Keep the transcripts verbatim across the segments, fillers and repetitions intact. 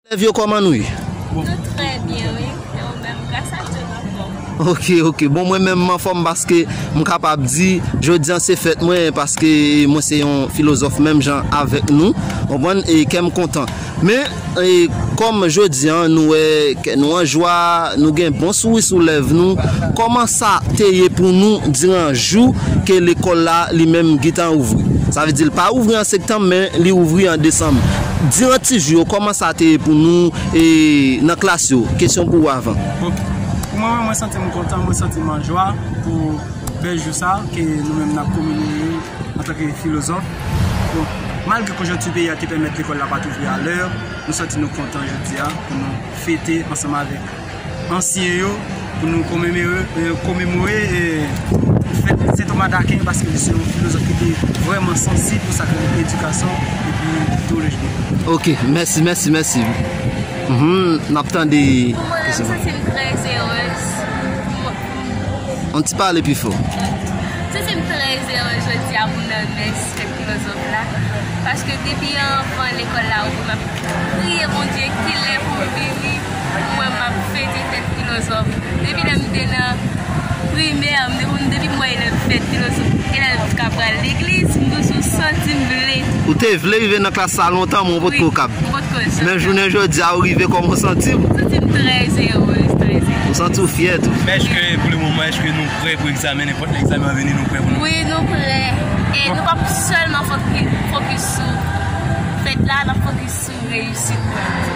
Elèv yo, kòman nou ye? Nou trè byen, wi. E ou menm, gras a Dye, nou anfòm. Ok, ok. Bon, mwen menm, m anfòm paske m kapab di, jodi a se fèt mwen, paske mwen se yon filozòf menm jan avèk nou. Konprann? E kè m kontan. Men, e, kòm jodi a, nou wè kè nou an jwa, nou gen bon souri sou lèv nou, kòman sa te ye pou nou diran jou ke lekòl la li menm gentan ouvri? Sa vle di l pa ouvri an septanm, men li ouvri an desanm. Diran ti jou yo, kòman sa te ye pou nou, e, nan klas yo? Kesyon pou ou avan. Bon, pou mwen, mwen santi m kontan, mwen santi m an jwa pou bèl jou sa ke nou menm n ap komemore antanke filozòf. Bon, malgre konjonkti peyi a te pèmèt lekòl la pa t ouvri alè, nou santi nou kontan jodi a pou nou fete ansanm avèk ansyen yo, pou nou komemore, eh, komemore, eh, fèt Sen Toma d'Aken, paske li se yon filozòf ki te vrèman sansib pou sa k rele edikasyon epi teyoloji. Ok, mèsi, mèsi, mèsi. Mhm, n ap tande. Pou mwen menm, m santi m trè erez. Yon ti pale pi fò. M santi m trè erez jodi a pou m nan mès fèt filozòf la. Paske depi anvan lekòl la ouvri, m ap priye Bondye kilè pou m vini, pou mwen m ap fete fèt filozòf. Depi lè m te nan primè, m te konn depi m wè elèv fèt filozòf, elèv k ap pral legliz, m toujou santi m vle. Ou te vle rive nan klas sa lontan, men ou potko kab. Mwen potko janm. Men jounen jodi a, ou rive, kòman w santi w? M santi m trè erez, trè erez. Ou santi w fyè tou? Men èske pou le moman, èske nou prè pou egzamen, nenpòt lè egzamen an vini, nou prè pou nou? Wi, nou prè. E nou p ap sèlman fokis, fokis sou fèt la, n ap fokis sou reyisit mwen.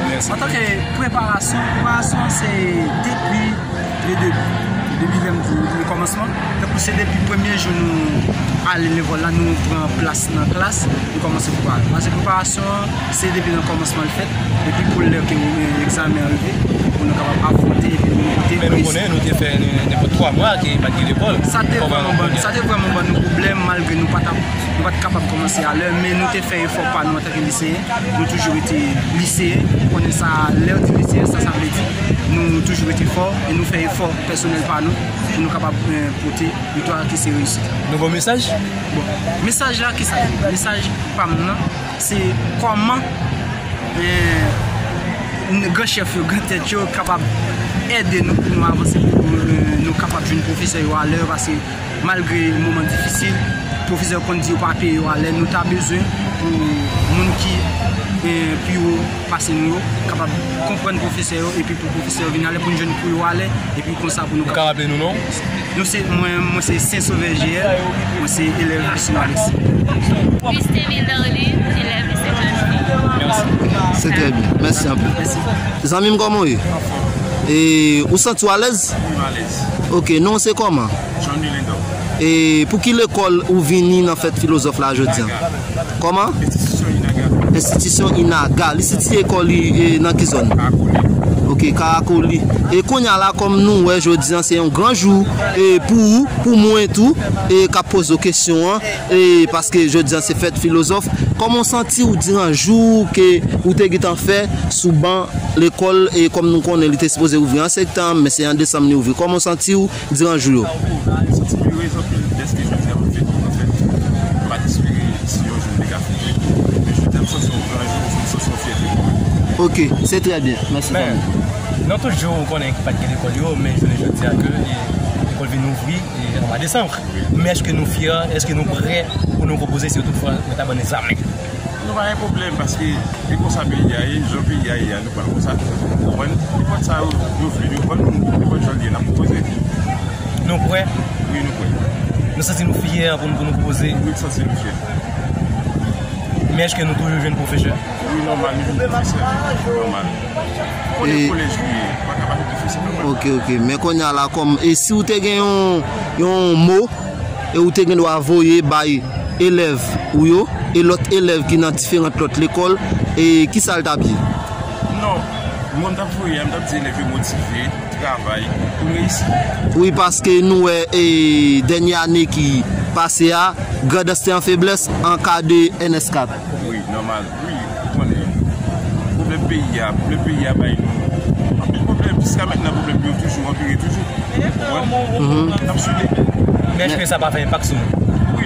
Mèsi. Antanke preparasyon, preparasyon an se depi, le debi, depi lè m di le kòmansman. Tankou se depi premye jou nou ale lekòl la, nou pran plas nan klas, nou kòmanse prepare. Paske preparasyon an, se depi nan kòmansman l fèt, epi pou lè ke, eh, egzamen an rive, pou nou kapab afwonte epi nou te prese. Men nou konnen, nou te fè n-, nenpòt twa mwa ke pa t gen lekòl. Sa te vrèman ban, sa te vrèman ban nou pwoblèm, malgre nou pa t ap Nou pa t kapab kòmanse alè, men nou te fè efò pa nou antanke liseyen. Nou toujou rete liseyen. Ou konnen sa, lè yo di liseyen, sa, sa vle di nou toujou rete fò e nou fè efò pèsonèl pa nou pou nou kapab, eh, pote viktwa ki se reyisit. Nouvo mesaj? Bon, mesaj la, ki sa? Mesaj pa m nan, se kòman, eh, n-, gran chèf yo, gran tèt yo kapab ede nou pou nou avanse, pou, eh, nou kapab jwenn pwofesè yo alè, paske malgre moman difisil, pwofesè yo konn di yo pa peye yo alè, nou ta bezwen pou moun ki, eh, pi wo pase nou yo kapab konprann pwofesè yo, epi pou pwofesè yo vin alè, pou n jwenn kou yo alè, epi konsa pou nou ka raple nou non? Nou se, mwen, mwen se Sen Sovè J L, mwen se elèv Lucino Alexis. Christine Darly, elèv Sen Jozèf. Mèsi. Se trè byen. Mèsi anpil. Mèsi. Zanmi m, kòman w ye? E ou santi w alèz? Wi, m alèz. Ok, non w se kòman? Johnny Lindor. E pou ki lekòl ou vini nan fèt filozòf la jodi a? Inaga. Kòman? Enstitisyon Inaga. Enstitisyon Inaga. Li sitiye kò li, e, nan ki zòn? Karakoli. Ok, Karakoli. E kounye a la, kòm nou wè jodi a se yon gran jou, e, pou ou, pou mwen tou, e, k ap poze w kesyon an, e, paske jodi a se fèt filozòf. Kòman w santi w diran jou ke ou te gentan fè sou ban lekòl, e kòm nou konnen, li te sipoze ouvri an septanm, men se an desanm li ouvri. Kòman w santi w diran jou yo? M santi m erez anpil dèske jodi a m fèt, m fèt. M pa t espere si yon jou m te ka fete. Men jodi a m santi yon gran jou, m santi yon fyète pou mwen. Ok, se trè byen. Mèsi, zanmi. Men, nan tout jou, ou konnen ki pa t gen lekòl yo, men jounen jodi a ke, e, lekòl vin ouvri, e, an mwa desanm. Wi. Men èske nou fyè? Èske nou prè pou nou konpoze si yo tout fwa yo ta ban n egzamen? Nou pa gen pwoblèm, paske e konsa peyi a ye, jan peyi a ye a, nou pral konsa. Ou konprann? Nenpòt sa yo, yo vle, yo ban nou, nenpòt jan l ye, n ap konpoze. Nou prè? Wi, nou prè. Nou santi nou fyè pou nou, pou nou konpoze? Wi, nou santi nou fyè. Men èske nou toujou jwenn pwofesè? Wi, nòmal, nou jwenn pwofesè. Nòmal. Konnen kolèj nou ye, pa ka pa jwenn pwofesè, nòmal. Ok, ok. Men kounye a la, kòm, e si w te gen yon, yon mo e ou te gen dwa voye bay elèv ou yo, e lòt elèv ki nan diferant lòt lekòl, e kisa l t ap ye? Non, mwen m t ap voye a, m t ap di elèv yo motive, travay, pou n reyisi. Wi, paske nou wè, e, dènye ane ki pase a, Grandans te an feblès an ka de N S kat. Wi, nòmal. Wi, ou konnen. Pwoblèm peyi a, pwoblèm peyi a bay nou anpil pwoblèm. Jiska mentnan, pwoblèm yo toujou anpire toujou. Ou konprann? Mhm. N ap swiv. Men èske sa pa fè enpak sou nou? Wi,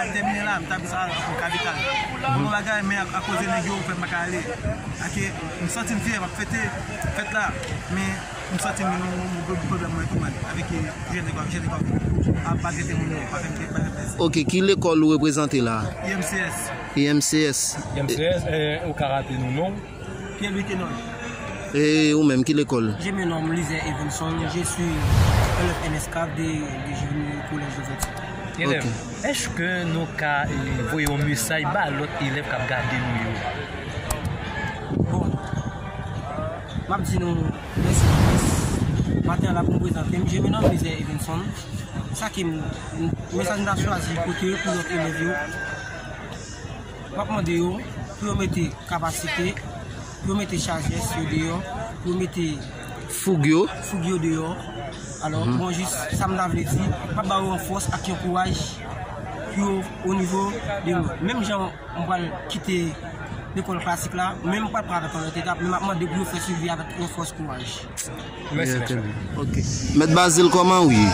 bagay tèmine la, m ta vle sa pou kapital. Bon bagay, men ak- akoz de nèg yo, fè m pa ka ale. Ake, m santi m fyè, m ap fete fèt la, men m santi m gen yon, yon, yon pwoblèm mwen tou, man, avèk, eh, jèn nèg yo, jèn nèg yo ap maltrete moun yo, pa fè m, pa fè m plezi. Ok, ki lekòl ou reprezante la? I M C S. I M C S. I M C S, eh, ou ka raple nou non? Pierre-Louis Tenor. E ou menm, ki lekòl? Je me nomme Lizè Evenson, je suis élève N S CAF de, de Junior Collège de Vertu. Elèv, ok, èske nou ka, eh, voye yon mesaj ba lòt elèv k ap gade nou yo? Bon, m ap di nou mèsi anpil. Maten an la pou m prezante m, je me nomme Lizè Evenson. Sa ki m, m, mesaj m ta chwazi pote pou lòt elèv yo. M ap mande yo pou yo mete kapasite, pou yo mete sajès yo deyò, pou yo mete foug yo, foug yo deyò. Alò, mhm, bon, jis sa m ta vle di, m ap ba yo yon fòs ak yon kouraj pou yo o nivo de mwen. Menm jan m pral kite lekòl klasik la, men m pral pran avèk yon lòt etap, men m ap mande pou yo fè swivi avèk yon fòs kouraj. Mèsi, mèsi. Ok. Mèt Bazil, kòman ou ye?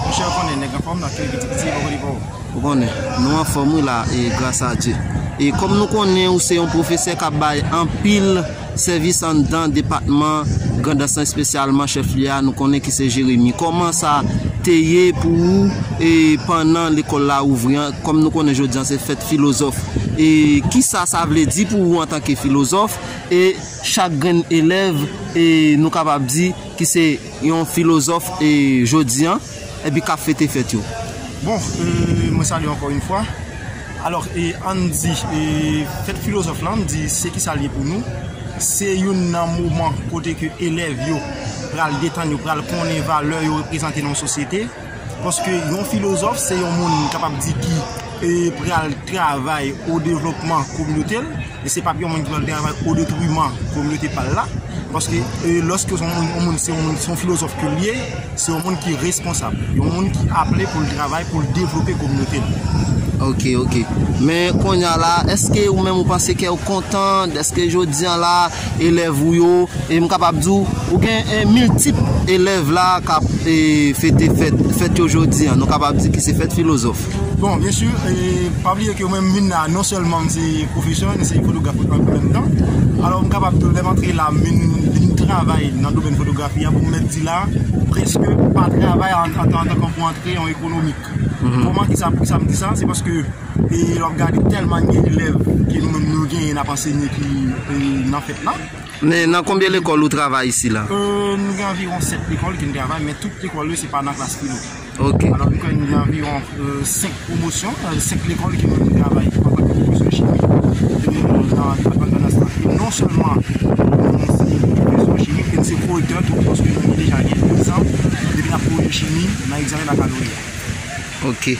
Monchè, ou konnen, nèg anfòm, n ap fè piti piti, poko depo. Ou konnen, nou anfòm wi la, e gras a Dye. E kòm nou konnen ou se yon pwofesè k ap bay anpil sèvis anndan depatman Grandans lan, espesyalman chèflye a, nou konnen ki se Jeremi. Kòman sa te ye pou ou, e pandan lekòl la ouvri an, kòm nou konnen jodi an se fèt filozòf? E kisa sa vle di pou ou antanke filozòf? E chak grenn elèv, e nou kapab di ki se yon filozòf, e jodi an, epi k ap fete fèt yo. Bon, euh, mwen salye ankò yon fwa. Alò, e, ann di, e, fèt filozòf lan, ann di, se kisa l ye pou nou? Se youn nan moman kote ke elèv yo pral detann yo, pral konnen valè yo reprezante nan yon sosyete. Paske yon filozòf, se yon moun, n kapab di, ki, e, pral travay o devlopman kominote l. E se pa yon moun ki pral travay o detriman kominote pa l la. Paske, e, lòske se yon moun, yon moun, se yon moun, se yon filozòf ke l ye, se yon moun ki responsab. Yon moun ki aple pou l travay, pou l devlope kominote l. Ok, ok. Men kounye a la, èske ou menm ou panse kè w kontan dèske jodi an la, elèv ou yo, e m kapab di w, ou gen, e, miltip elèv la k ap, e, fete fèt, fèt yo jodi an, nou kapab di ki se fèt filozòf? Bon, byen si, e, pa bliye ke mwen m vin la, non sèlman m se pwofesè, m se fotograf an menm tan. Alò, m kapab di w, lè m antre la, m vin, vin travay nan domèn fotografi a, pou m mèt di la, prèske pa travay an, an, an tan pou antre an ekonomik. Mhm. Kòman, kisa, kisa m di sa? Se paske, e, lè w ap gade tèlman gen elèv ke nou menm nou genyen, n ap ansenye ki, e, nan fèt la. Men nan konbyen lekòl ou travay isi la? Euh, nou gen anviwon sèt lekòl ke n travay, men tout lekòl yo se pa nan klas filo. Ok. Alò, nou gen anviwon, euh, senk pwomosyon, euh, senk lekòl ke nou travay antanke pwofesè chimi, euh, nan depatman Grandans la. E non sèlman nou se pwofesè chimi, men se korektè tou, paske nou deja gen diz an depi n ap korije chimi nan egzamen bakalorya. Ok.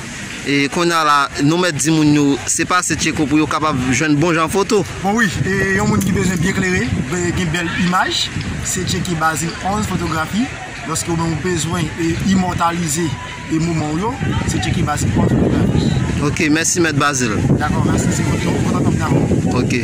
E kounye a la, nou mèt di moun yo se pase Tcheko pou yo kapab jwenn bon jan foto. Bon, wi, e yon moun ki bezwen byen klere, be- gen bèl imaj, se tcheke Bazil onz Fotografi. Lòske ou menm ou bezwen e, imòtalize e moman w yo, se tcheke Bazil onz Fotografi. Ok, mèsi mèt Bazil. Dakò, mèsi, se kontan kontan tann avè w. Ok.